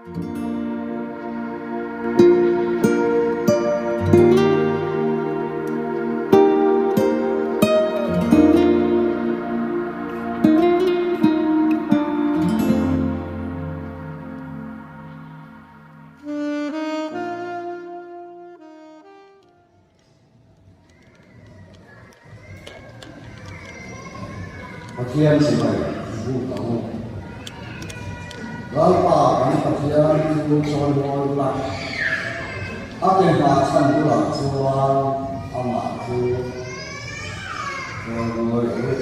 Pathian chibai buk ang u. Lalpa kan Pathian chu chawimawi ula, a ke hna chhan bulah chuan amah chu chawimawi ang u.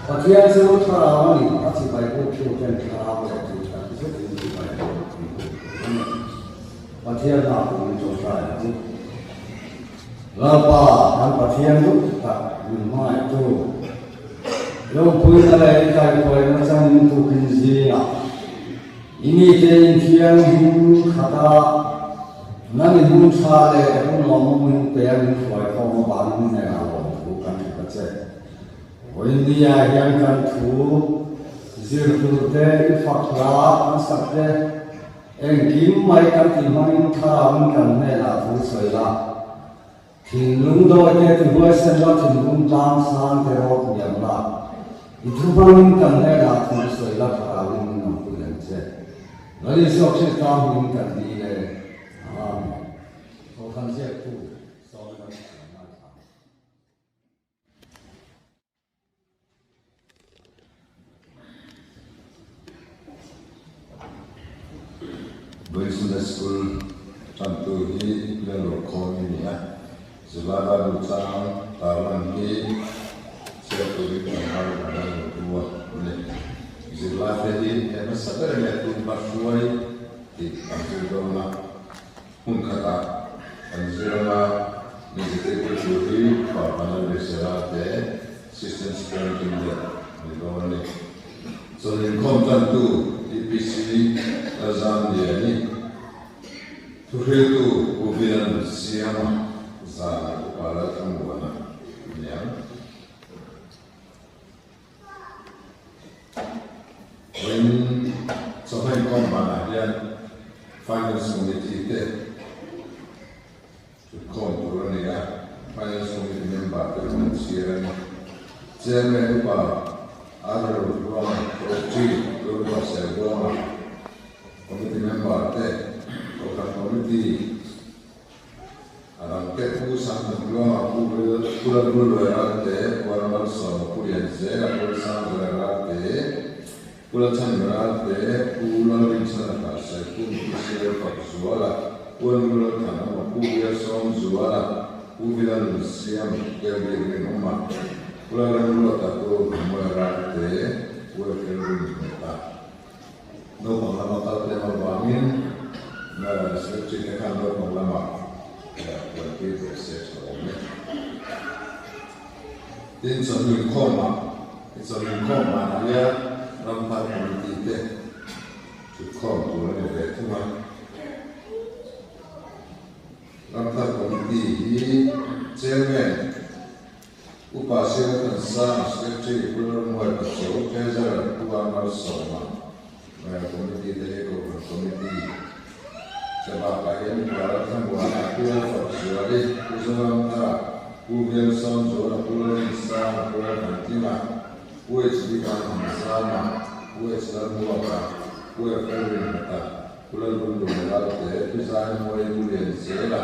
Pathian chu thlarau a ni, a chibai buk tu ten thlarau leh tih that zetin chibai buk an buk a ni. Pathian hna turin tawngtai ang u. Lalpa kan Pathian duh tak min hmangaihtu, lawmpuina leh inkaihhruaina changin tukin zingah i mite inthianghlim khata nang i hmun tha leh hun lawmawm min pe a min hruai khawm avangin hnenah lawmthu kan hrilh a che. Vawinia hian kan thu zir turte i fak hla an sak te, Engkim mai kan tih hmangin thlarauin kan hnenah thu sawi la, thinlung dawite ti huaisen la, thinlung tlang sang te rawt hniam la, i thu hmangin kan hnenah thu sawi la, thlarauin min awm pui ang che. Lal Isua Krista hming kan dil e. Amen. Kohhran ziaktu Solomon Siamngaithla. Business School tantu hi Lalro Khawm i ni a, Zirlai Bible chang tarlan hi chhiar turin kan har kan Lalro tu a ni. Zirlai te hi he hmasa ber nge tun hma hruai tih kan zir dawn a. Hmun khatah kan zir anga Mizirtirtu tur hi Pa Vanlalbesera te Assistant Superintendent a ni dawn a ni. Chawlh inkhawm tantu TPC Lalzamliani, thuhriltu Pu Vilan Siama zanah Upa Lalthanmuana a ni ang. Vawiin chawhma inkhawm banah hian Finance Committee te thutkhawm tur a ni a, Finance Committee member te an chhiar a ni. Chairman Upa Arul Ruanga Trustee Lurpa Serbuanga, Committee member te, Kohhran Committee, A dang te Pu Sangtluanga, Pu Lalbulluai Ralte, Pu Malsawma, Pu Lianzela, Pu Lalsangzuala Ralte, Pu Lalchhanhima Ralte, Pu Lalrinchhana Hlasai, Pu Mpisel Fakzuala, Pu Annu Lalthanawma, Pu Bialsawmzuala, Pu Vilalnunsiama, Pu Elbik Rinawma, Pu Lalremruata, Pu Rohmuaia Ralte, Pu Elfelrinhmeta. Naupang lama kal tlem avangin secretary te khan naupang lamah buaipui ve se tha awm e. Tin, chawhnu inkhawmah, chawhnu inkhawm banah hian Ramthar Committee te thutkhawm tur a ni ve thung a. Ramthar Committee hi Chairman, Upa Sir Thansanga, Secretary Pu Lalmuai Pachuau, Treasurer Pu Amar Sawma, Committee te hi Kohhran Committee te bakah hian Upa Lalthanmuana, Pu Lalfakzuali, Pu Zoramthara, Pu Velsawmzuala, Pu Lalrinsanga, Pu Lalthankima, Pu HB Kanghamzama, Pu H Lalmuaka, Pu FL Rinhata, Pu Lalbungluna Lalte, Pu Zaimawi, Pu Lianzela,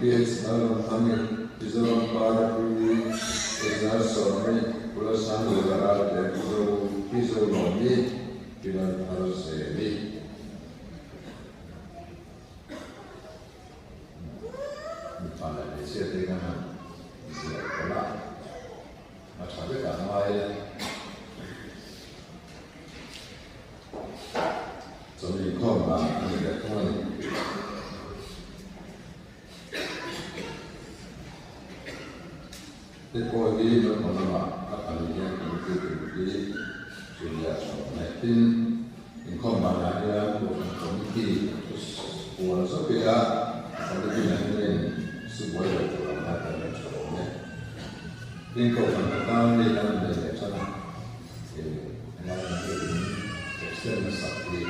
Pu H Lalramthangi, Pu Zorampara, Pu Ezra Sawmi, Pu Lalsangzuala Ralte, Pu Zo Pi Zolawmi, Pi Laltharzeli. Mipa leh hmeichhia te kan han ziah pawlh a, a tha vek ah ngai e. Chawlh inkhawm dan a ni leh thung a ni. Hei pawh hi naupang lamah a pahnih hian committee tur hi Julia tha awm e. Tin, inkhawm danah hian Kohhran committee puan zawk ila committee lah hian subuai lo tur ang kha kan en tha awm e. Tin, Kohhran atan lei an nei leh tan a. sak hi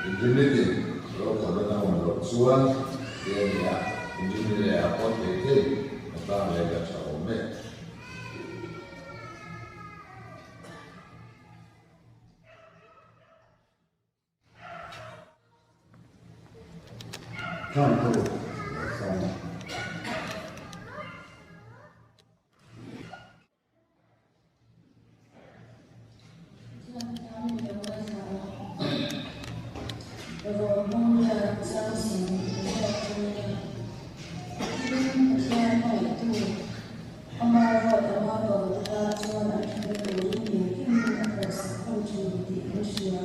Inrinni tin rokhawlh a awm loh chuan ti a ni a, Inrinni leh a pawt thei thei hnatlang leh la tha awm e. Tlantu sawm. Ama ruat anga ko te tan chuan an ṭhatna turin engkim a thawhsak khawm ṭhin tih kan hria.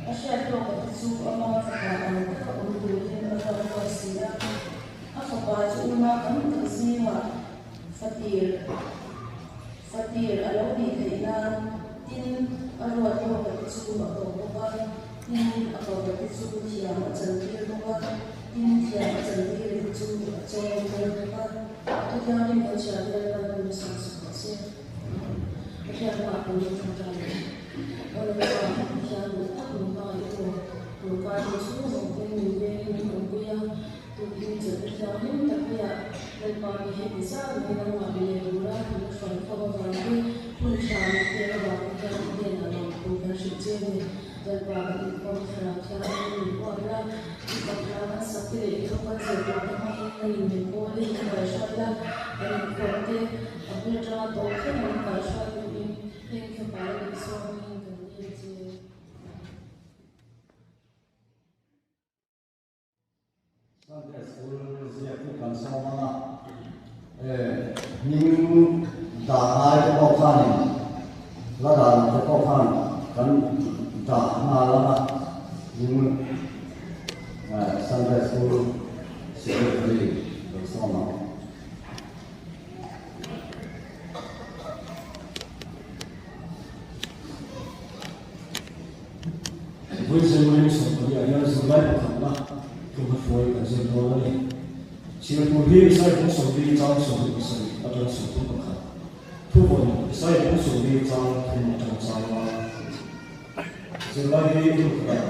A hriat tawka te chu ama fapa ang taka awm turin a ruat ruat si a. A fapa chu unau tam tak zingah fatir fatir a lo nih theih nan tin a ruat tawka te chu a ko bawk a, tin a ko te chu thiam a chantir bawk a, tin thiam a chantir te chu a chawi tel bawk a. Thu thianghlim kan chhiar te Lalpan hun a sang sak rawh se. Pathian hmaah kan lo tawngtai leh Aw Lalpa, Pathian duh tak min hmangaih tu, tun kar hi chhung zawng ten min vengin min awmpui a, tukin chawlhna thianghlim tak haiah Lalpa mi heti zat mai nangmah mi leh tura min hruai khawm avang te, hun tha min pek avang te hian i hnenah lawmthu kan hrilh che a ni. Lalpa kan inkhawm thlarau thianghlim min uap la, i fak hla kan sak te leh i thu kan zir tur te hmangin kan inmin pawl i min kaihhruai la, kan inkhawm te a bul atanga tawp thleng a min kaihhruai turin heng fapa leh Isua hmangin kan dil che. Sunday School ziak hi kan sawm ang a, hming dah ngai te pawh khanin la dah loh te pawh khan kan dah nghal ang a, hming Sunday School Secretary kan sawm ang. Vawiin 14 ah hian zirlai pakhatna thuhmahruai kan zir dawn a ni. Chhiar tur hi Isaiah bung 40 chang 27 atang 31, thuvawn Isaiah bung 40 chang thum atang chang a. Zirlai hi hun khatah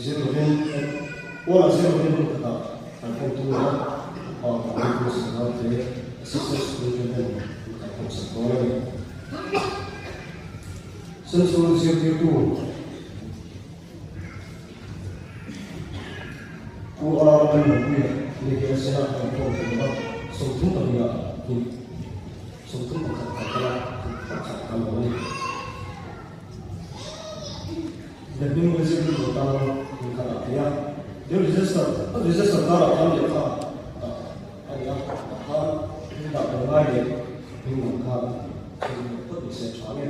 zir lovin, Paula zir lovin hun khatah kan khawm thung a, pa kan rilru sangau te Assistant Superintendent in kan khawm sak dawn a ni. Senchhung zirtirtu Pu A Lalnunpuia ni hian Senate kan khawm thei lo va, 32 ah hnih, 31 kan kal a, pakhat kan awm a ni. Lehhming zirtirtu lo tan inkhat ah thei a, Dear Register, Register karah khan lehkha dah a ni a, tah khan hming dah tel ngai leh hming lam khan chhun leh phawt ni se tha nge.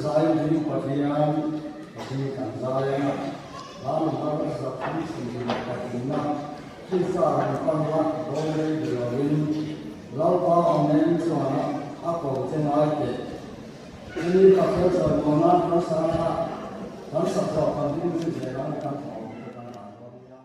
zain ding Pathian pathin kan zai ang a, hla number 325na Krista rawn pan la dawn rei be lovin Lalpa awmneiin chuan a ko che ngai teh. Chumi Pathian chawimawn nan kan sa ang a, kan sak zawh kan ding zui zel ang kan thawm te kan han dawn nia.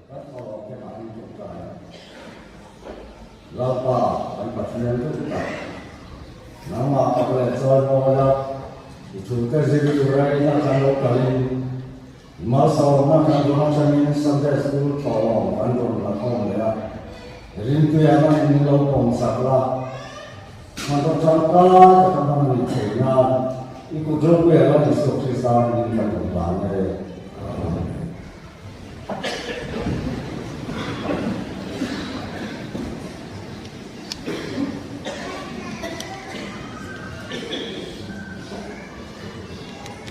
Kan thawhlawm te mah hi tawngtai a. Lalpa kan Pathian duh tak. Nangmah pak leh chawi mawi a, i thute zir tura ina kan lo kalin i malsawmna kan rawn atangin Sunday School thawhlawm kan rawn la khawm leh a. Rintuia hmangin min lo pawm sak la. Hnathawk tangkai taka hmang a nih theih nan i kut ropuia Lal Isua Krista hmingin kan rawn hlan e. Amen.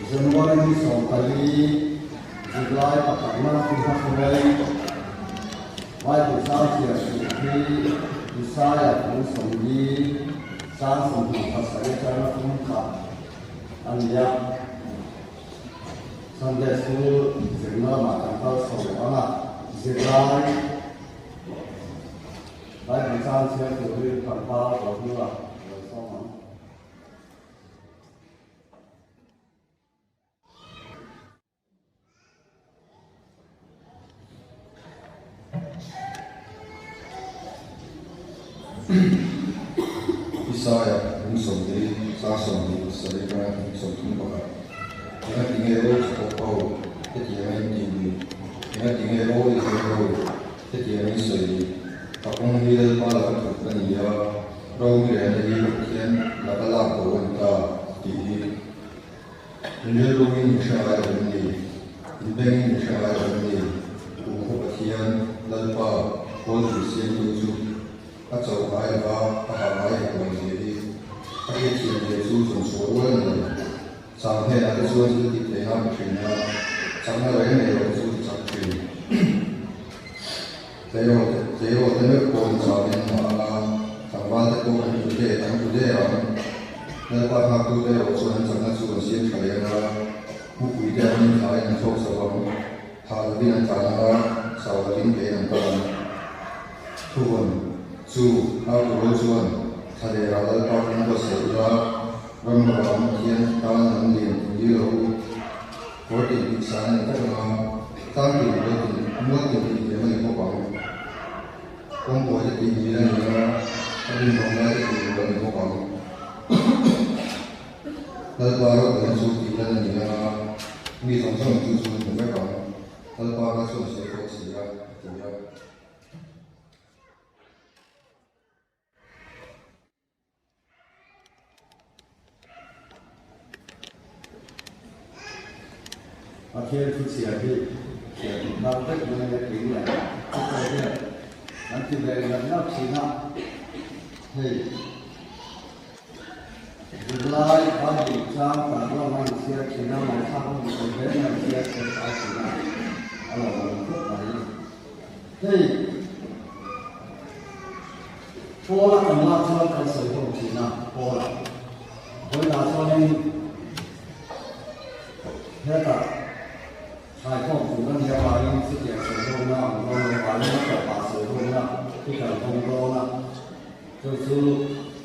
January ni 14, zirlai pakhatna thu hmahruai Bible chang chhiar suh hi Isaiah kum 40 chang 27 atanga tum khat a ni a. Sunday School zirna lamah kan kal chho ang a, zirlai Bible chang chhiar turin pangpar Rohnu-a lo sawm ang. Isaia kum 40, chang 27 atanga kum 31. Engatinge aw Jakob ho, hetianga in tih ni? Engatinge aw Israel ho, hetianga in sawi ni? Ka kawng hi Lalpa laka thup a ni a, ro mi rehna hi ka Pathian laka lak bo a ni ta, tih hi. In rilruin in hre ngai lo em ni? In bengin in hre ngai lo em ni? Kumkhaw Pathian, Lalpa, Kawlpui siamtu chu a chauh ngai lo va, a hah ngai hek lo zia hi. A hriatthiam zia chu zawn chhuah rual a ni lo. Chang hnenah te chuan thil tih theihna a pe thin a, chakna reng nei lo te chu ti chak thin. Tleirawl te meuh pawh in chauhin an hah ang a, tlangval te pawh an tlu der an tlu der ang. Lalpa nghaktu te erawh chuan an chakna chu an siam tha leh ang a, mupui te angin thlaiin an thlawk chho ang, thah lovin an tlan ang a, chau lovin kein an kal ang. Thuvawn chu Arturo chuan thla leh rah Lalpa kawng buatsaih ula, ram rawh ang Pathian tan an lian tih dil rawh u. Kawr tin tih san a ni vek ang a, tlang tin mual tin mual tin tih hliam a ni bawk ang. Kawngkawi te tih ngil a ni a, a rinawm lai te tih rual a ni bawk ang. Lalpa ropuina chu tih lan a ni ang a, mi zawng zawng chu chu an hmu vek ang. Lalpa kha chuan a sawi tawh si a, a ti a. Pathian thu chhiar hi chhiar duh nan vek mai a kei nia chu pawh hian kan ti ve ngat ngat thin a, hei zirlai Bible chang kan ram a inchhiar thin a, ngaihthlak a hmu thei hle mai a inchhiar chhiar kai thin a, a lo awm khawp mai. Hei Paula kan lak chuan kan sawi ho thin a, Paula vawiinah chuanin hetah thlaikhawm tur a nih avangin chutiang sawi hona a awm dawn lo avangin a tawpah sawi hona hi kan hawng dawn a, chu chu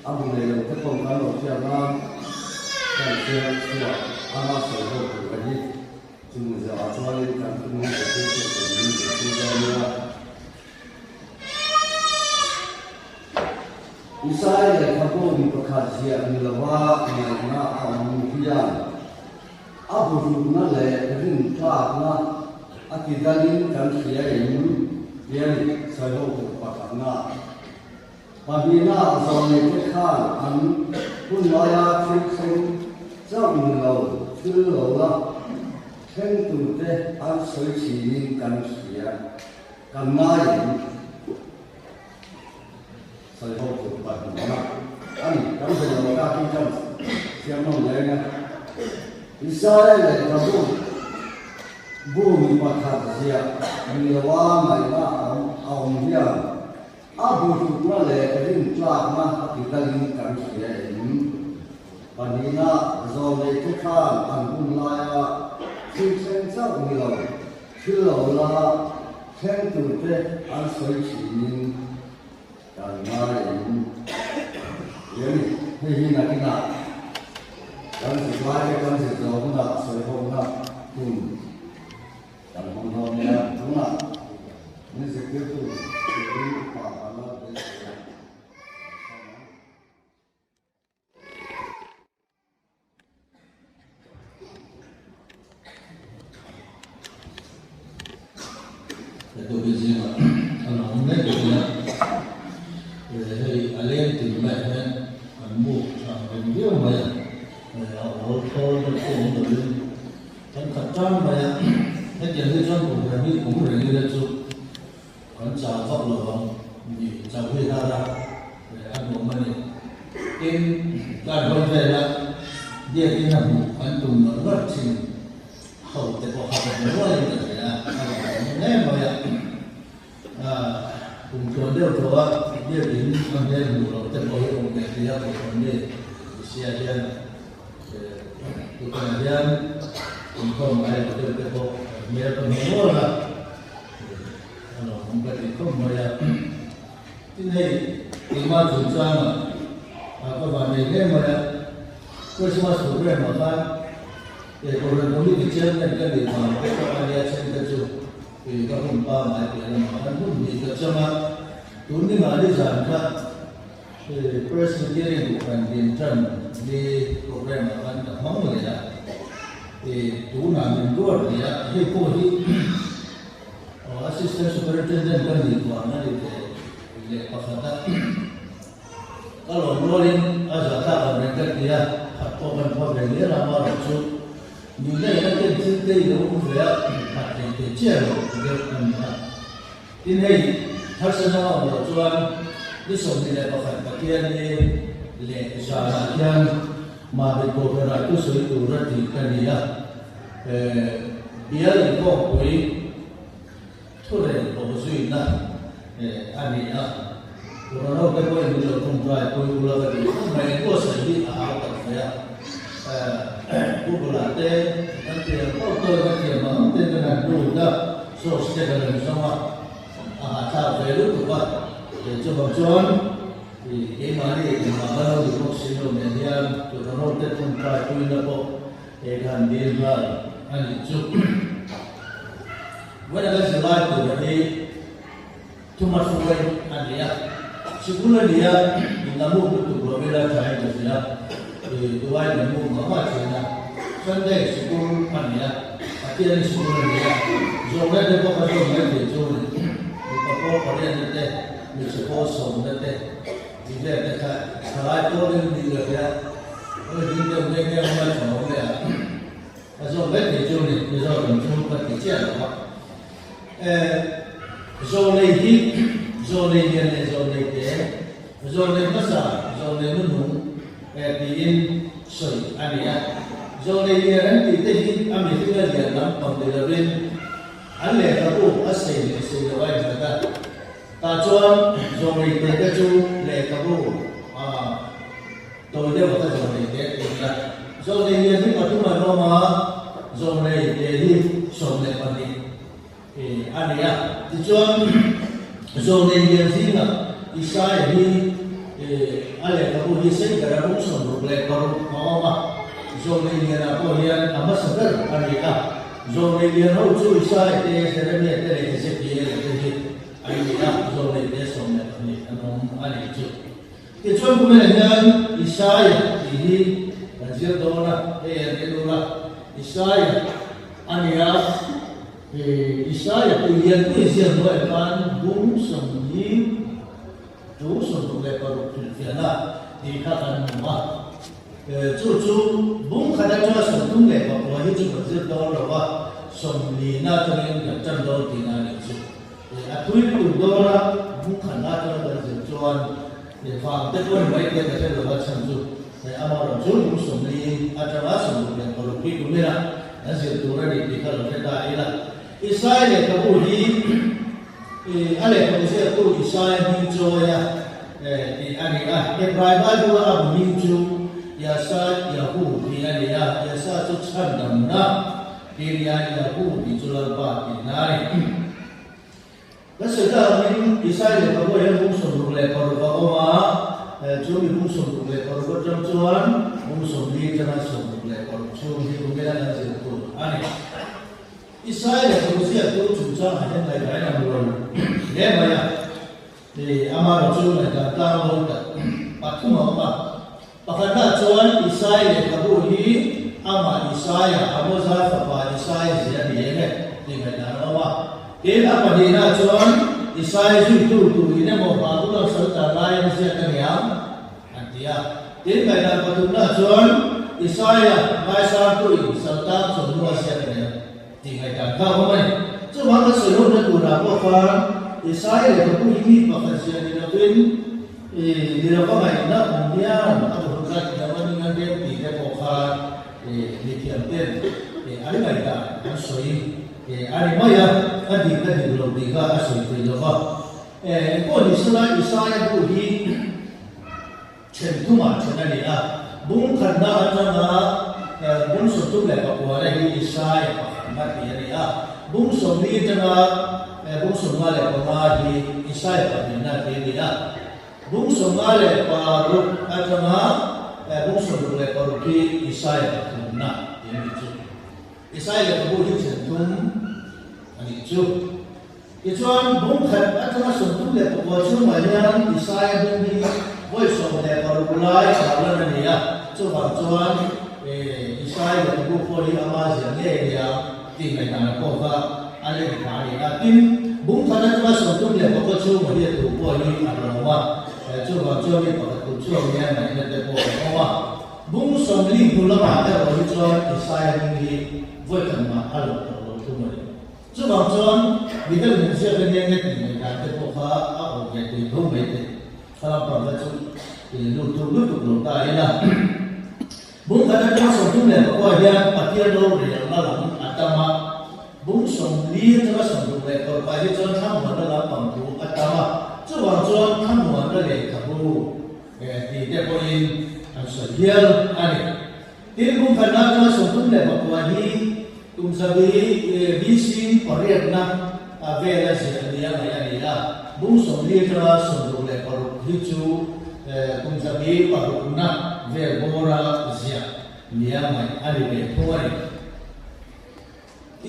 a hmu nei lo te pawh kan lo hriat nan kan chhiar chhuak anga sawi ho tur a ni. Chumi zawhah chuanin kan thunung zirtir te pawh min zirtir dawn nia. Isai lehkhabu mi pakhat ziah ni lova ngaihna a awm hian a buhrukna leh rintlakna a ti dalin kan hria em tih a ni, sawi ho tur pakhatna. Pahnihna zawlneite khan an hun laia thil thleng chauh ni lo thil lo la thleng turte an sawi thinin kan hria, kan ngai em? Sawi ho tur pahnihna a ni, kan hre lo ta hi kan siam nawm leng a. Israel lehkhabu bu mi pakhat ziah ni loa ngaihna a awm hian A buhrukna leh rintlakna a ti dalin kan hria em? Pahnihna, zawlneite khan an hun laia thil thleng chauh ni lo, thil lo la thleng turte an sawi thinin kan ngai em? Tih a ni. Hei hi nakinah kan zirlaite kan zir zawh hunah sawihawkna hun Kan hmang hlawm nia, tunah min zirtirtu turin upa an la beisei a, kan sawm ang. Hetiang zingah an awm mek bawk a, hei a leng tin mai hian an muk tha reng viau mai a, a awl thawl deuh pawh awm lovin Kan khat tan mai a, hetiang hi chuan program hi awm reng ila chu kan chau vak lo ang ni chau hi har a, a nuam a ni. Tin, kar hawi vela biakin a hmuh kan tum ngar ngar thin ho te pawh kha ka hmu rualin ka hria a, a rawn awm hle mai a. Kum tluan deuh tawh a, biakin a hmel hmuh loh te pawh hi awm ve thei a, kohhran mi sia hian Tukah hian inkhawm ngai lo deuh te pawh hmel ka hmu nual a, a lawmawm ka ti khawp mai a. Tin hei keimah chungchangah ka van nei hle mai a, Christmas program ah khan Kohhran Committee Chairman ka nih vang te pawh a nia then te chu ka hun pangngai piah lamah khan hun hnih ka chang a, tun ningah nizan kha Presbyterian Kohhran din tan ni program ah khan ka hmang leh a, tunah min ruat leh a, hei pawh hi Assistant Superintendent ka nih vang a ni ve leh pakhat a, ka lawm rualin a zahthlak ang reng ka ti a, khat pawh kan phuah ve hle rama erawh chu nunna in a ken thil te i lo awm ve a, khat thei thei chiah lo deuh a ni a. Tin hei harsatna a awm loh chuan ni 21 Pathian ni leh zanah hian mahni kohhranah thu sawi tur a tih ka ni a, bial inkhawmpui thurel bawh zuina a ni a, Corona te pawhin min lo tawngtai pui ula ka tih khawp mai, engpawh sawi hi a hau tak ve a, Google ah te kan thiam tawk tawk in ka thiam ang te kan han lut a. Source te kan rawn zawng a, a hahthlak ve lutuk a, kei chuvang chuan ih keimahni engmah ka lo ni bawk si lo nen hian Turanor te tawngtai puina pawh he ka han dil nghal a nih chu. Vawiin a kan zirlai tura hi thuma hruai a ni a, sikul a ni a, in a muk lutuk lo ila thain ka hria, ih duai kan muk mah mah thin a, Sunday sikul a ni a, Pathian sikul a ni a, zawhna te pawh ka zawm mai thei chu a ni, mipa pawl pariatna te, hmeichhe pawl sawmna te tih vel te kha thalai pawlin nih ka hria, ka la ding deuh nghe nghe a ngaithla awm leh a, ka zawm mai thei chu a ni, ka zawm ang chu ka ti chiah lo a. Zawlnei hi zawlnei lian leh zawlnei te, zawlnei hmasa, zawlnei nunung tiin sawi a ni a. Zawlnei lian an tih te hi a mihringa lian lampang ni lovin an lehkhabu a sei leh sei lo a innghat a. Tah chuan zawlnei te te chu lehkhabu tawi deuh a kha zawlnei te ti a. Zawlnei lian hi pathum an awm a, zawlnei te hi 12. A ni a. Tichuan, Zawlnei lian zingah Isaia hi a lehkhabu hi sei bera bung 66 a awm a. Zawlnei lianah pawh hian a hmasa ber a ni a. Zawlnei lian ho chu Isaia te, Jeremia te leh Ezekiela te hi an ni a, zawlnei te 12 an awm a nih chu. Tichuan kuminah hian Isaia tih hi kan zir dawn a, hei an en ula, Isaia a nia, Isaia tih hian tui ziak hnuaiah khan bung sawmli chu 66 hrilhfiahna tih kha kan hmu a. Chu chu bung khat atanga 39 hi chu kan zir dawn lo a, sawmlina atangin kan tan dawn tihna a nih chu. A thui lutuk dawn a, bung khatna atanga kan zir chuan vang te pawh ni mai te ka hre lo a chhan chu amaherawh chu bung 40 atanga 66 hi kumina kan zir tur a ni tih kha lo hre ta ila. Isai lehkhabu hi A lehkhabu ziaktu Isaia hming chawi a tih a ni a. Hebrai Bible-a a bu hming chu Yasa Yahu tih a ni a, Yasa chu chhandamna tih a ni a, Yahu tih chu Lalpa tihna a ni. Kan sawi tak angin Isaia lehkhabu ah hian bung 66 a awm a, chu mi bung 66 atang chuan bung 40 atanga 66 chhung hi kumina kan zir tur a ni. Israel leh Hosea chu chungchangah hian ngaihtuah in an rawn hle mai a, ih amaherawh chu ngaihdan tlang lo tak pathum a awm a. Pakhatna chuan Israel lehkhabu hi amah Isaia, Amoza fapa Isaia zia a ni em e tih ngaihdan a awm a. Tin, a pahnihna chuan Isaia zuitu turin emaw Babulon saltar lai an ziak a niang an ti a. Tin, ngaihdan pathumna chuan Isaia ngaisangtuin saltan chawhnu a ziak a nia tih ngaihdan kha a awm a ni. Chuvang kan sawi hlawmna turah pawh khan Isaia lehkhabu hi mi pakhat zia ni lovin ni lova ngaihna awm hian a bu hun zat tih lo a ning an rem tih te pawh khan mithiam ten an ngaihdan an sawi a ni mai a, a dik a dik lo tih kha a sawi thei lova. Engpawh ni sela Isaia bu hi Then thumah then a ni a, bung khatna atanga bung 39 na hi Isaia pakhatna tih a ni a, bung 40 atanga bung 55 hi Isaia pahnihna tih a ni a, bung 56 atanga bung 66 hi Isaia pathumna tih a ni chu. Isaia lehkhabu hi then thum a nih chu. Tichuan, bung khat atanga 39 chhungah hian Isaia hming hi vawi 16 lai tarlan a ni a, chuvang chuan Isaia lehkhabu pawh hi ama zia ngei a nia tih ngaihdan pawh kha a leng thla a ni a. Tin, bung khat atanga 36 chhungah hi a thu pawh hi a hlawm a, chuvang chuan mi pakhat kut chhuak nia ngaihna te pawh a awm a. Bung 40 hnu lamah erawh hi chuan Isaia hming hi vawi khat mah a lo tawh lo thung a ni. Chuvang chuan midang in ziak a nia nge tih ngaihdan te pawh kha a awm ve thei tho mai thei. Thla lampang kha chu lut tum lutuk lo ta ila. Bung khat atanga 36 hian Pathian rorelna lam a tam a, bung 40 atanga 66 hi chuan thlamuanna lampang thu a tam a, chuvang chuan thlamuanna lehkhabu tih te pawhin an sawi hial a ni. Tin, kum khatna atanga 36 hi kum zabi BC pariatna vela ziah nia ngaih a ni a, bung 40 atanga 66 hi chu kum zabi parukna vel bawra ziah nia ngaih a ni ve thung a ni.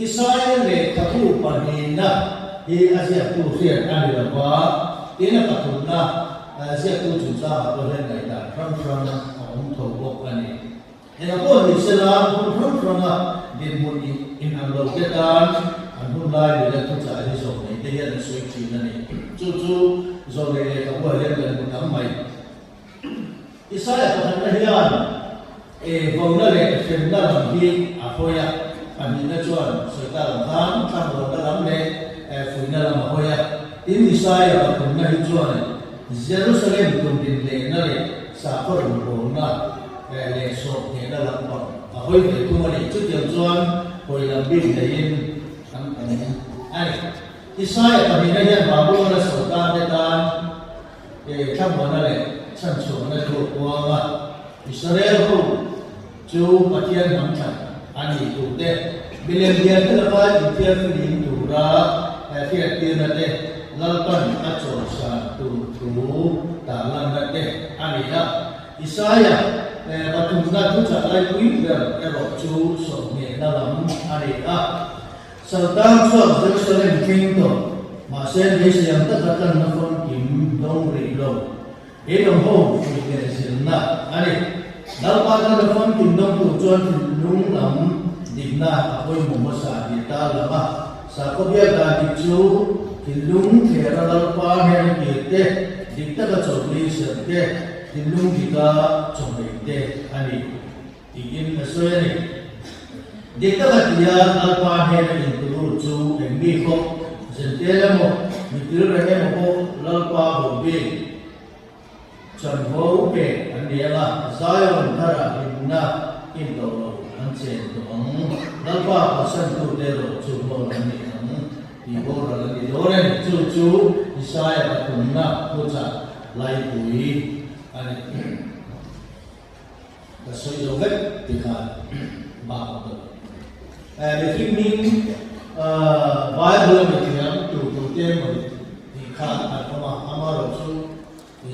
Isaia lehkhabu pahnihna hi a ziaktu hriat a ni lo va, tin a pathumna ziaktu chungchangah pawh hian ngaihdan hrang hrang a awm tho bawk a ni. Engah pawh ni sela hun hrang hranga dinhmun inang lo te tan an hun lai mila thuchah hi zawlnei te hian an sawi thin a ni. Chu chu zawlnei lehkhabuah hian kan hmu tam mai. Isaia pakhatna hian vauna leh hremna lam hi a hawi a, pahnihna chuan sawita lam khan thlamuanna lam leh fuihna lam a hawi a. Tin, Isaia pathumna hi chuan Jerusalem tundin lehna leh sakhaw rawngbawlna leh sawhhnehna lampang a hawi ve thung a ni. Chutiang chuan hawi lam bik neiin an awm a ni. Isaia pahnihna hian Babulona sawrkarte tan He thlamuanna leh chhanchhuahna chu a puang a, Israel ho chu Pathian hnam thlan a nih tur te, milem biate laka inthiarfilim tura hriattirna te, Lalpan a chawisan tur thu tarlanna te a ni a. Isaia pathumna thuchah laipui ber erawh chu sawmhnehna lam a ni a. Saltan chuan Jerusalem thleng tawh, mahse beisei ang taka tlanna famkim dawng rih lo. Keidawng ho fuih leh zirna a ni. Lalpa chuan a famkim dawng tur chuan thinlung lam dikna a pawimawh hmasa tih a tar lang a. Sakhaw biak dan dik chu thinlung thlera Lalpa hnena kir te, dik taka chawlhli serh te, thinlung dika chawhmeh te a ni tiin a sawi a ni. Dik taka tia Lalpa hnena intulut chu eng mi khawp, zentel emaw, mitil reng emaw pawh Lalpa bawhbik Chanvo pek an ni ang a, Zion tharah hlimna in tawh lo an chen tawh ang. Lalpa kalsantute erawh chu hnawl an ni ang tih boral an ni dawn a ni. Chu chu Isaia pathumna thuchah laipui a ni. Ka sawi zo vek ti khan bak a tawh. Mihring hming Bible a mithiam tur tur te emaw tih kha an awm a, amaherawhchu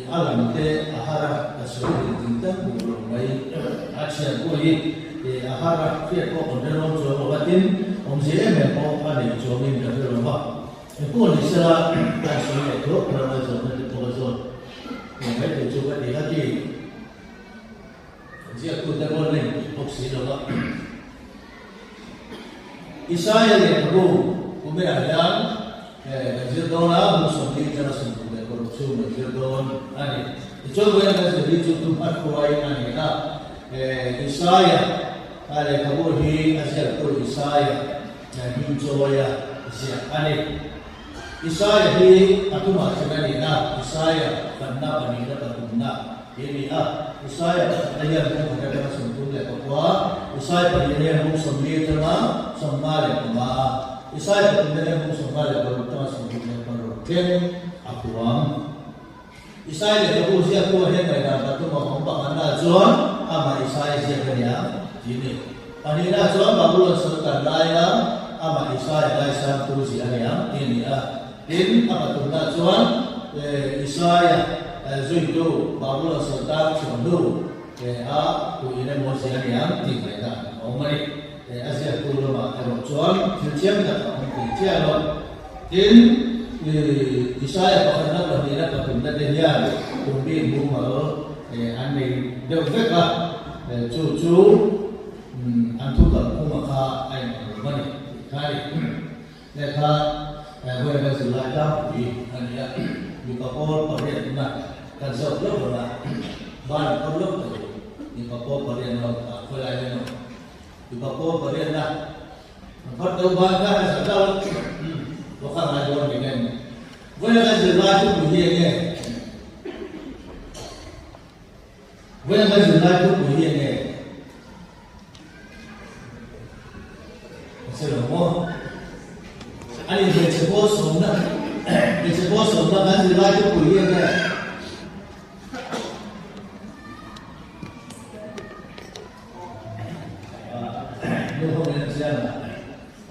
a lam te a har a, ka sawi rin tin tak duh lo mai. A thian pawh hi a har a, hriat pawh kan hre rawn chuang lo va, tin awmzia em em pawh a nei chuangin ka hre lo va. Engpawh ni sela kan sawi leh thuak thuak a, zawhna te pawh a zawt mai tur chu ka ti a ti. Ziaktute pawh an inpui bawk si lo va. Isaia lehkhabu kuminah hian kan zir dawn a, bu 40 atanga 36 chhung kan zir dawn a ni. Tichuan vawiin kan zir hi chu tum a hruai a ni a. Isaia lehkhabu hi a ziaktu Isaia hmingchawia ziah a ni. Isaia hi a tumah thlen a ni a, Isaia panna pahnihna pathumna hi a ni a. Isaia pakhatna hian bung khat atanga 34, Isaia pahnihna hian bung 40 atanga 55, Isaia pathumna hian bung 56 atanga 76 thleng a huam. Isaia lehkhabu ziaktu hian ngaihdan pathum a awm, pakhatnaah chuan amah Isaia ziak a nia tih a ni. Pahnihnaah chuan Babulon sawrkar laia amah Isaia ngaisangtu ziah a nia tih a ni a. Tin, a pathumnaah chuan Isaia zuitu Babulon sawrkar chhuah hnu a tuin emaw ziah a nia tih ngaihdan a awm a ni. A ziaktu lamah erawh chuan thil chiang tak a awm thei chiah lo. Tin, Isaia pakhatna pahnihna pathumna te hian kum bik mumal an nei deuh vek a, chu chu an thu kalphunga kha a inang lo a ni tih kha a ni. Lehkha vawi kan zir lai tlangpui a ni a, mipa pawl pariatna kan zawk lawk lo a, ban pawl lawk lo mipa pawl pariatna ho kha khawi lai hian aw mipa pawl pariatna Nu ho in a chiang a,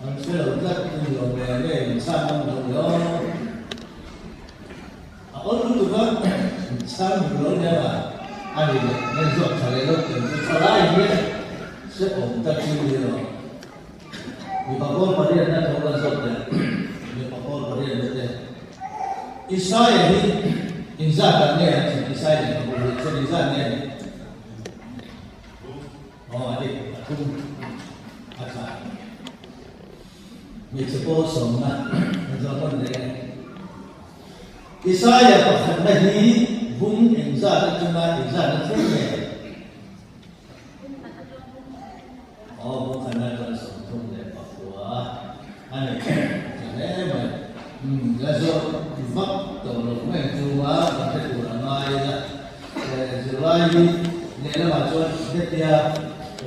an hre lo tlat a ni lo ve nge in chhan ngam lo ni aw. A awl lutuk a, in chhan duh lo nia ma a ni leh ngen zawk tha leh lo tel chu tha lai hi se awm tak chu ni lo. Mipa pawl pariatna tho kan zawk teh, mipa pawl pariatna te. Isaia hi inzat ah nge an thlen Isaia lehkhabu hi chuan inzat nge a nih? Aw a dik a thum a tla. Hmeichhe pawl sawmna a zawh nawn leh e. Isaia pakhatna hi bung engzat atanga engzat a thleng nge? Aw bung khatna atanga 34 a ni. Tha hle mai. Umm la zawh vak tawh lo mai ang chu a kan hre tur a ngai ila. Zirlai hi lehlamah chuan hetia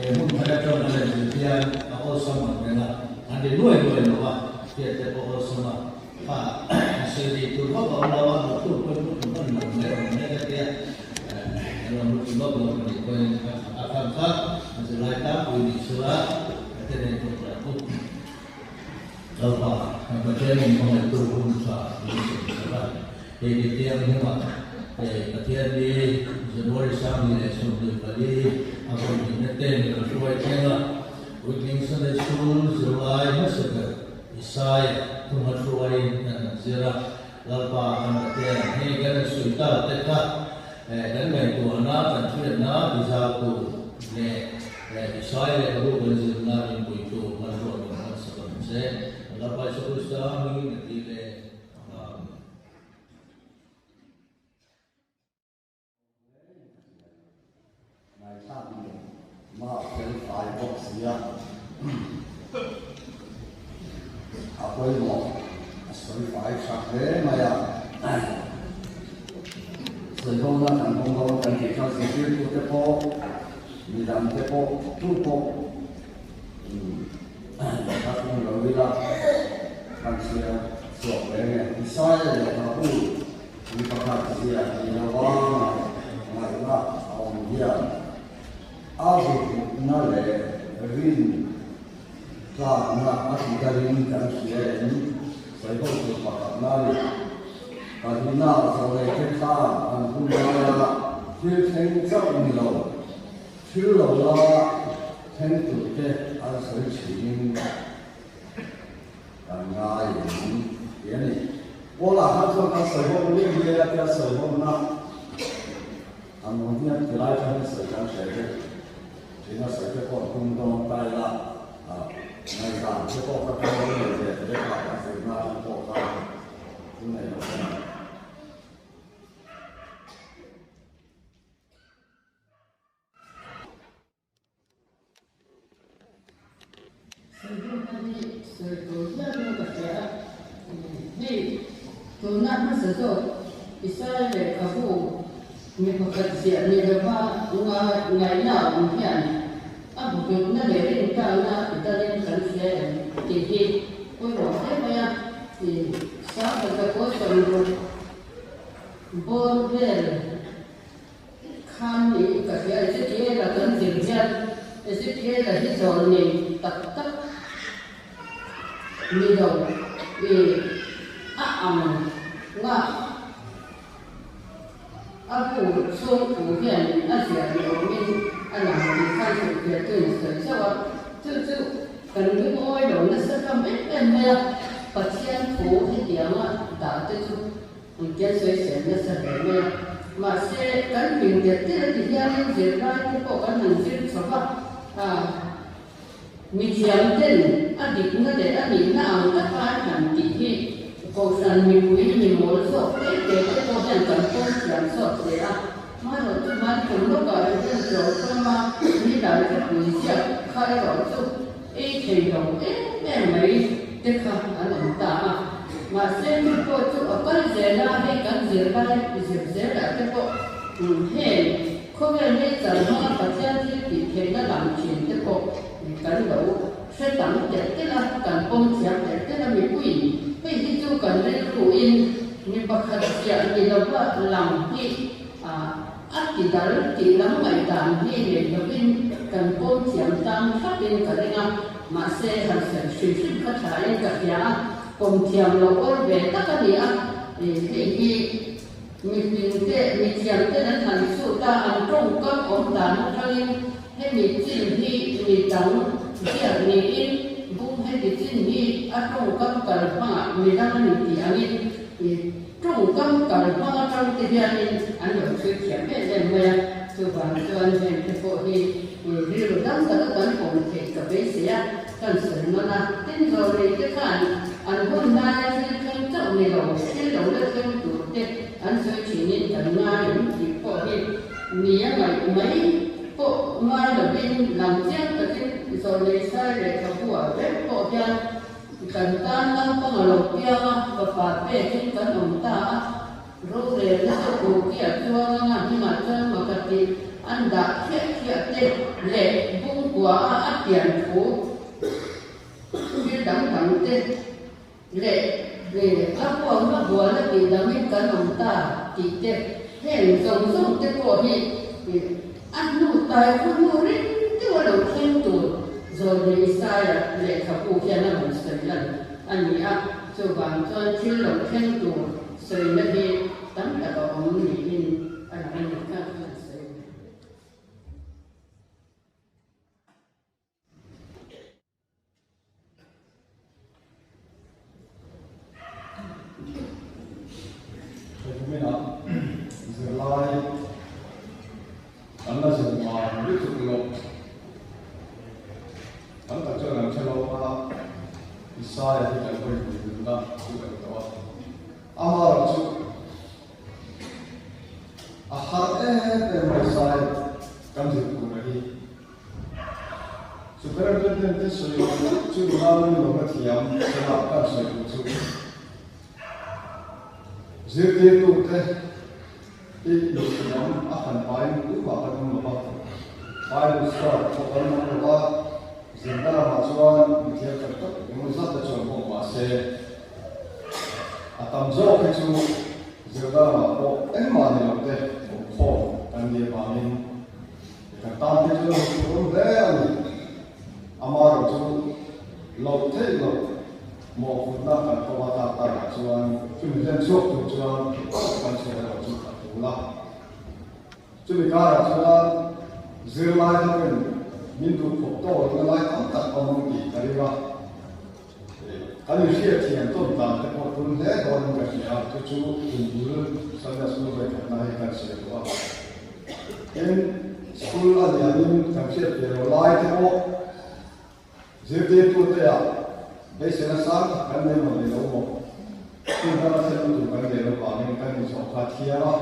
hmun khat atang a rawn zir hian a awlsam ang reng a, an ri nuai nuai lo a, hriat te pawh awlsam a, kha sawi ri tur vak a awm lo a, lo thluk pawn pu tum hman lo mai awm mai ka tia, lo ru tum vak lo ka nih pawhin a kham kha zirlai tlangpui nih sela ka te nen pawh tah bawk. Lalpa, Pathianin hmangaihtu hun tha min siamsak a, hei ni tiang hnungah Pathian ni January 2024 a vawi hnihna ten ka hruai thleng a, Puitling Sunday School zirlai hmasa ber Isaia thunga hruaiin kan han zir a, Lalpa kan Pathian hei kan han sawi ta te kha. Kan ngaihtuahna, kan hriatna tizautu leh Isai lehkhabu kan zirna min puitu hmanrua min hmansak ang che. Kan Lapa Isua Krista hmingin a dil e. Amen. Ngaithlak nuam mah fel fai bawk sia a pawimawh a sawi fai tha hle mai a. Sawihawna kan awm dawn kan tih kha zirtirtute pawh midangte pawh tu pawh ka tum lo ila kan chhiar chhuak reng e. Isaia lehkhabu Mi pakhat ziah ni lova ngaihna a awm hian a ruhna leh rin tlakna a ti darin kan hria em? Sawi ho tur pakhatna a ni. Pahnihna zawhneite khan an hun laia thil thleng chauh ni lo, thil lo la thleng turte an sawi thinin Kan ngai em ti a ni. Paula kha chuan kan sawi ho lim hle a tia sawi ho na an awm hian ti lai khan sawi kan hre te ṭhina sawi te pawh an tum dawn ta ila ngaihdan te pawh kha kan lo nei ve te kha kan zirna atang pawh kha thu nei lo a ni. Sawihlawmna hi sawi tur hialin ka hria a, hei tuna hmasa zawk Israel lehkhabu mi pakhat ziah ni lova ngaihna a awm hian a bu hlutna leh rintlakna a ti dalin kan hria em tih hi pawimawh hle mai a, Sangha Zakua sawmruk bawr vel Khan niin ka hria, Ezekiel-a kan zir hian Ezekiel-a hi zawn nei tak tak ni lo i a ang nga a bu chhung thu hian a ziah ni awmin a lang tih khan hrilhfiahtuin a sawi zauh a, chu chu kan lungawi lo nasa hlawm em em mai a, Pathian thu hetianga dah te chu Engtia sawi sel nasa hle mai a. Mahse, kan hlim tel tel a ti hianin zirlai te pawh kan han zir chho va, a mithiam ten a dikna leh a nihna ang taka an han tih hi Kohhran mipui mi mawl zawk te te te pawh hian kan pawm thiam sawt hle a. Hmanawh chu hman kum lawkah Reverend Tlawngtlawma ni dai khawpui ziak kha erawh chu ei thei lo em em mai te kha an awm ta a. Mahse chu pawh chu a kal zel a, hei kan zirlai zir zelah te pawh heng khawvel nei char hmanga Pathian thil tih theihna lang thin te pawh kan lo hre tam telh telh a, kan pawm thiam telh telh a mipuiin hei hi chu kan rilruin mi pakhat ziah ni lova lang hi A ti dal tih lam ngaihdan hi nei lovin kan pawm thiam tlang thlapin ka ring a, mahse han sawi hrim hrim kha thain ka hria a, pawm thiam loh awl ve tak a ni a, hei hi mipinte, mithiam ten an han chhut a, an tawngkam awm dan atangin hemi chin hi mi dang ziak niin bung heti chin hi a tawngkam kal hmangah midang a ni tih angin Tawngkam kal hmang atang te hianin an lo chhui thiam em em mai a, chuvang chuan heng te pawh hi rilru dam taka kan awm theih ka beisei a, kan sawi nawn a. Tin, zawrei te khan an hun laia thil thleng chauh ni lo, thil lo la thleng tur te an sawi thinin kan ngai em tih pawh hi nia ngaih mai pawh ngai lovin lang chiang takin zawrei sai lehkhabu-ah vek pawh hian Kan tan naupang a lo piang a, fapa pekin kan awm ta a, rorelna chu Kukiah chuan anga hmingah chuan Makati an dah khiah khiah te leh Bungkua a a pian thu thil dang dang te leh a huamna bualna tih dangin kan awm ta tih te heng zawng zawng te pawh hi A hnu tai khaw hnu ring deuh a lo thleng tur Zawlni Isaia lehkhabu hian a rawn sawi lan a ni a, chuvang chuan thil lo thleng tur sawina hi tam tak a awm niin a lang a ni kha kan sawi ve. Hei kuminah zirlai. Isaia hi kan hawi hmui nunna chu a ni tawh a. Amaherawhchu a har em em mai Isaia kan zir tur a hi. Superintendent te sawi lo chu nula nui lo na thiam chungah kan sawi tur chu zirtirtute hi mithiam a han pain tumah kan awm lo va, Bible scholar pawh kan awm lo va, zirna lamah chuan mithiam tak tak engemaw zat te chuan pawh mahse a tam zawk hi chu zirna lamah pawh engmah ni lo te awmkhawm kan nih avangin Kan tan te chu lo tur awm hle a ni. Amaherawh chu loh theih loh mawhphurhna kan kawng a tlak takah chuan chumi hlen chhuak tur chuan kan chhuah erawh chu a tul a. Chumi karah chuan zirlai hovin min duh khawp tawk lohna lai tam tak awm ang tih ka ring a. Kan inhriat thiam tawn dan te pawh tul hle dawnin ka hria a, chu chu kum bul Sunday School vawikhatna hi kan sawi duh a. Tin, school a lianin kan hriat ve lo lai te pawh zirtirtute ah beiseina sang tak kan nei maw nei lo maw, school hmana thlen lutuk kan nei lo vangin kan inzawh kha a thiam a.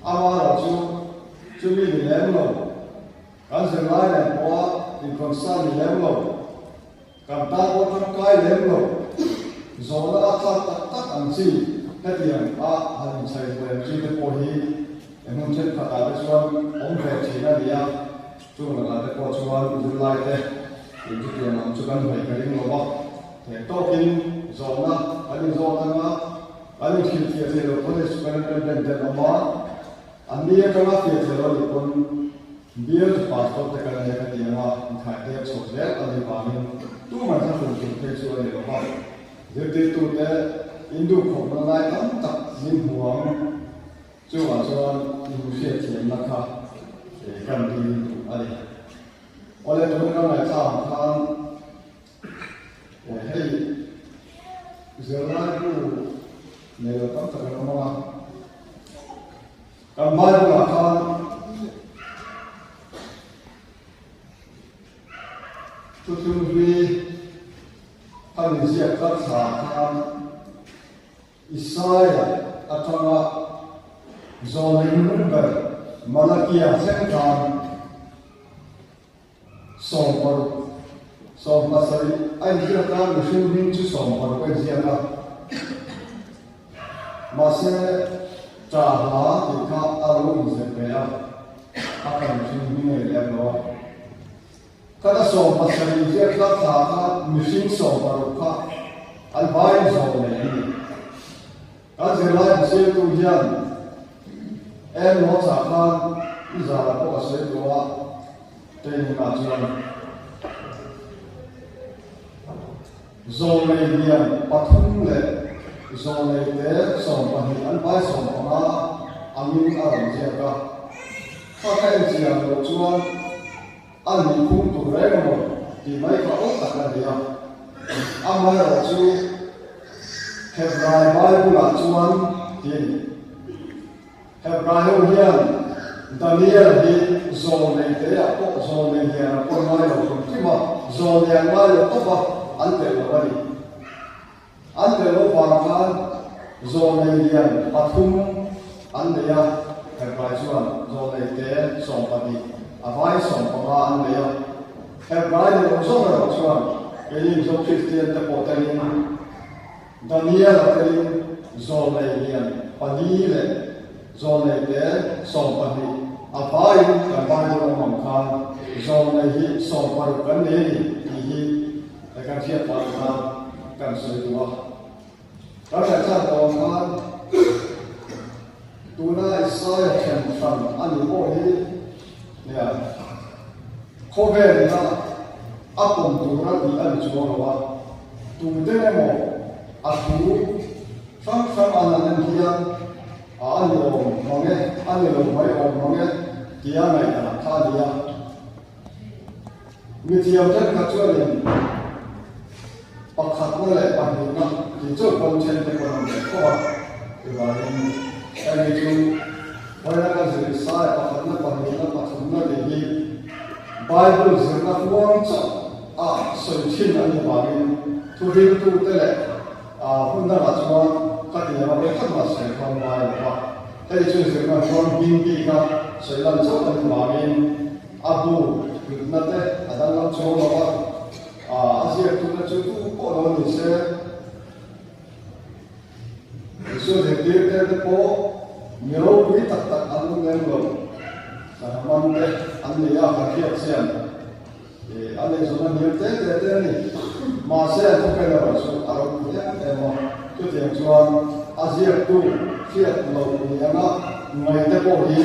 Amaherawh chu chumi ni lem lo, kan zirlai nen pawha inkhawmsa ni lem lo, Kan tan pawh tangkai lem lo, zawhna a tlak tak tak ang chi hetiang a han inchhai buai ang chi te pawh hi hmun thenkhatah te chuan awm ve thin a ni a, chung lakah te pawh chuan zirlai te in chutiang ang chu kan hnaih ka ring lo va, theih tawkin zawhna kan inzawt ang a, kan inhrilhfiah thei lo pawn superintendent te an awm a, an ni atanga fiah thei lo a nih pawn Bial chu pastor te kan nia ka ti ang a, inkhai tek chho zel a nih vangin tuman thla hlum tur phei chu a ni lo va. Zirtirtute induhkhawpna lai tam tak min hmu ang, chungah chuan inhriat thiamna kha kan dil duh a ni. Awle tuna kan ngaihthla ang khan hei zirlaibu nei lo tam tak an awm ang a. Kan Bible-ah khan thuthlung hlui a inziak tlat thla khan Isaia atanga zawlei hnung ber Malakia thleng khan 16, 17 a inziak a, mihring hming chu 16 a inziak a. Mahse, ṭah hla tih kha a lo inzep ve a, a kha mihring hming a inlem lo a. Khata 17 inziak hla thla kha mihring 16 kha an vaiin zawm nei an ni. Kan zirlai hmasialtu hian en maw chah khan i zara pawh a sawi tawh a, training ah chuan zawlnei lian pathum leh zawlnei te 12 an vai 15 angin a rawn ziak a, kha ka en chian loh chuan a nihphung tur reng emaw tih mai kha awl tak a ni a. Amaherawh chu Hebrai Bible-ah chuan ti a ni. Hebrai ho hian Daniel hi zawlnei teah pawh zawlnei lian a pawn ngai lo hrim hrim a, zawlnei an ngai lo tawp a, an telh lo a ni. An telh loh vang khan zawlnei lian pathum an nei a, Hebrai chuan zawlnei te 12, a vai 15 an nei a. Hebrai ni lo zawk erawh chuan keini Mizo Kristian te pawh telin Daniel-a telin zawlnei lian pali leh zawlnei te 12, a vaiin kan Bible awm ang khan zawlnei hi 16 kan nei a ni tih hi He kan hriat tak kha kan sawi duh a, kan ngaihthlan tawh ang khan tuna Isaiah then hran a nih pawh hi nia khawvel ina a pawm tura tih a ni chuang lo a, tute emaw a thu hrang hrang an han en hian a a ni awm mang e, a ni lo mai awm mang e tia ngaihdan kha a ni a. Mithiam thenkhat chuanin pakhatna leh pahnihna tih chauh pawn then te pawn an ve khawp a, chuvangin hemi chu vawiina kan zir Isaiah pakhatna, pahnihna, pathumna tih hi Bible zirna huang chauh. a sawi thin an ni vangin thuhriltute leh hmun dangah chuan khatiang a vawikhat mah sawi kha ngai lo va. Hei chu zirna chuan hming bika sawi lan chauh a ni vangin a bu hlutna te a danglam chuang lo va, a ziaktute chu tu pawh lo ni se. Isua zirtirte te pawh mi ropui tak tak an awm lem lo. Sangha man te an nei a, kan hriat chian a nei zawna hniam te te te a ni. Mahse an thawken erawh chu a ropui em em a, chutiang chuan a ziaktu hriat loh ni anga ngaite pawh hi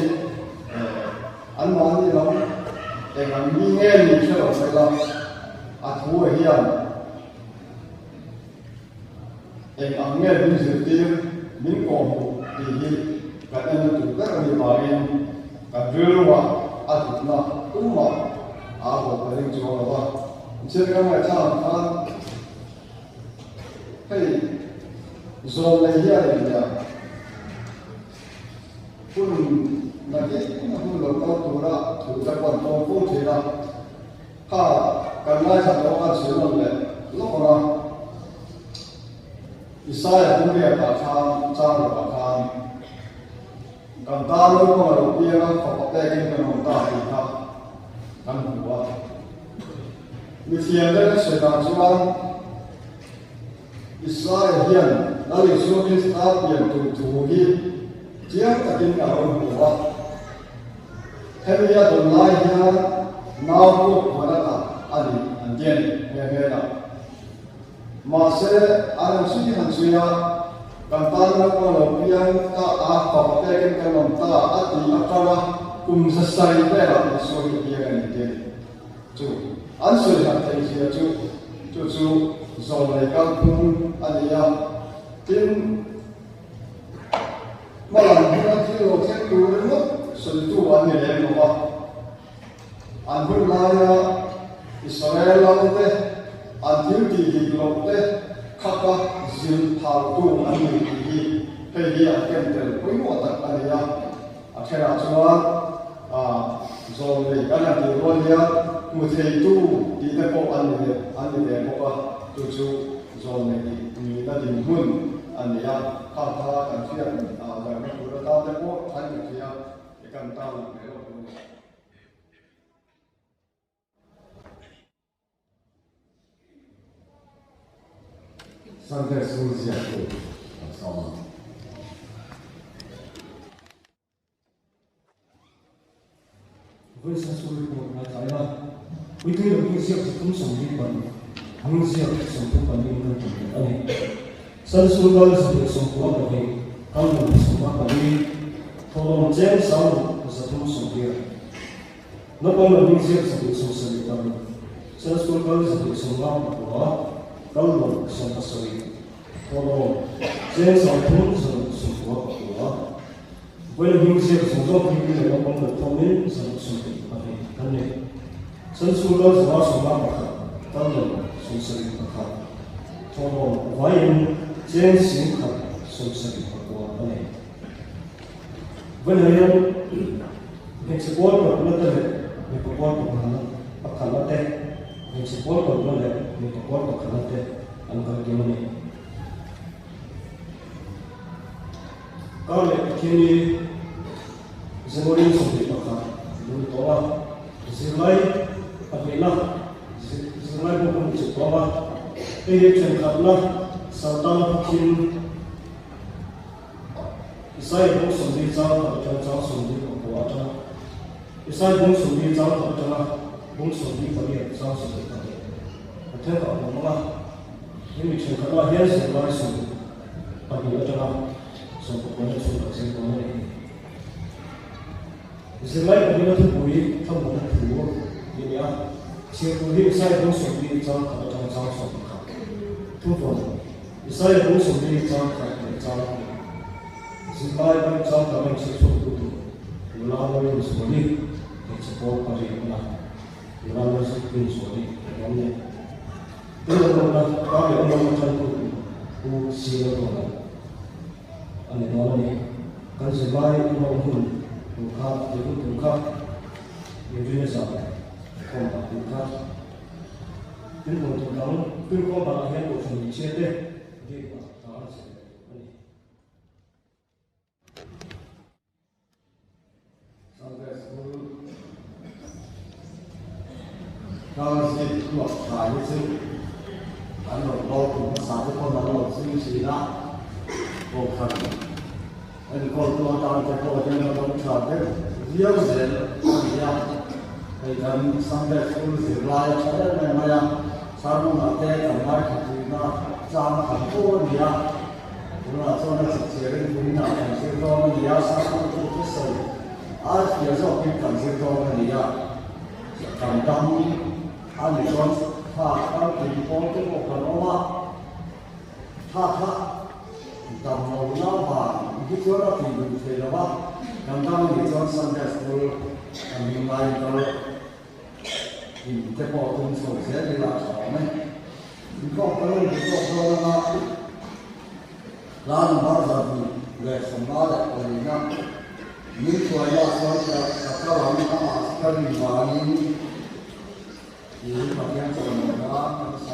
anmahni lam eng ang mi nge ni hre lo mai la, a thu hian Eng ang nge min zirtir, min kawhhmuh tih hi kan en tur ber a nih vangin kan rilruah a hlutna tumah a haw ka ring chuang lo va. Thil ka ngaihthla ang khan hei zawn lei hian engtia hun nakin a hun lo kal tura thu te pawh an tawng fo thin a. Kha kan ngaithla tawh a chhe nawn leh lawk ang a. Isaia Hungriatah khan chang rawhah khan kan tan naupang a lo piang a, fapa pekin kan awm ta tih kha kan hmu a. Mithiam te kan sawi dan chuan Isaia hian Lal Isua Krista pian tur thu hi chiang takin a lo hmu a. Hemi a dawn lai hian nau puk huan ata a ni an ti a ni nghe nghe a. Mahse, an han chhui han chhui a, kan tan naupang lo piang ta a, fapa pekin kan awm ta a ti atanga kum zasarih velah Isua hi piang a ni ti a ni. Chu an sawi han theih zia chu chu chu zawnlei kalphung a ni a, tin, Hmalam huna thil lo thleng tur ringawt sawitu an ni lem lo va. An hun laia Israel lalte an thil tih dik loh te khaka zilh phaltu an ni tih hi hei hi an ken tel pawimawh tak a ni a. A thenah chuan zawnlei kan han tih rual hian hmu theitu tih te pawh an ni ve an ni ve bawk a, chu chu zawnlei nihna dinhmun a ni a, khang kha kan hriat zarna tur atan te pawh than ka hria i kan tarlang ve lawk dawn a ni. Sunday School ziaktu kan sawm ang. Vawi Sunday School report ngai tlai la, Puitling lo hming ziak 342, hming ziak 34 in kan tum leh a ni. Sunday School kal 192, kal lo 14, thawhlawm cheng sang 380. Naupang lo hming ziak 174, Sunday School kal 159, kal lo 17, thawhlawm cheng sang 369. Vawiin hming ziak zawng zawng hi mi leh naupang lo thawmin 172 kan nei. Sunday School kal 151, kal lo 71, thawhlawm vaiin cheng 1,079 a nei. Vawiin hian hmeichhe pawl parukna te leh mipa pawl pakhatna te, hmeichhe pawl parukna leh mipa pawl pakhatna te an kal kim a ni. Kar leh Pathianni January 21 lo ni tawh a, zirlai pahnihna zirlai pawh kan chep tawh a, hei hi thenkhatna Saltana Pathian Isaiah bung 40 chang khat atanga chang 49 atanga Isaiah bung 40 chang khat atanga bung 48 chang 22 Pathian kah awm ang a, hemi thenkhatah hian zirlai 22 atanga 19 na chhung kan zir dawn a ni. Zirlai pahnihna thupui thlamuanna thu tih a ni a, chhiar tur hi Isaiah bung 40 chang khat atanga chang 21 thuvawn. Isaiah bung 40 chang khat leh chang hnih zirlai bung chang tam a inchhir chhuak tu tur nula Lalrinzuali hmeichhe pawl pariatna nula Lalrinzuali a awm nei. Tun a rawtna kar leh awm awm atang tu tur Pu Sina Dawla a ni dawn a ni. Kan zirlai awm awm hun tur kha tih hun tur kha Inrinni zan khawm ah tih kha. Tin hawn tur dang Turkawm banah hian Kohhran hmeichhia te bikah tar zel a ni. Sunday School kal zir chhuak tha hi chu an rawn kal tum hmasa te pawn an lo ching thin a, Kohhran enkawltu atan te pawh hian a dawng tha deuh viau zel a ni a, hei kan Sunday School zirlai a tha em em mai a, sermon ah te kan ngaithla tihna chang tam pawh a ni a. Tunah chuan a chipchiarin tuinah kan zir dawn a ni a, Sakhaw chu thusawi ai fiah zawkin kan zir dawn a ni a, kan dam a ni chuan tha kal tin pawl te pawh kan awm a, tha kha dam lo na vang hi chuan a tih duh thei lo va, kan dam a nih chuan Sunday School kan hming laiin kal in te pawh tum chho zel ila a tha awm e. Inkhawm kan rawn duh tawk dawn anga hla number 174 min hruaina chuan ka kal ang amah chu ka rin vangin tiin Pathian chawnawna kan sa.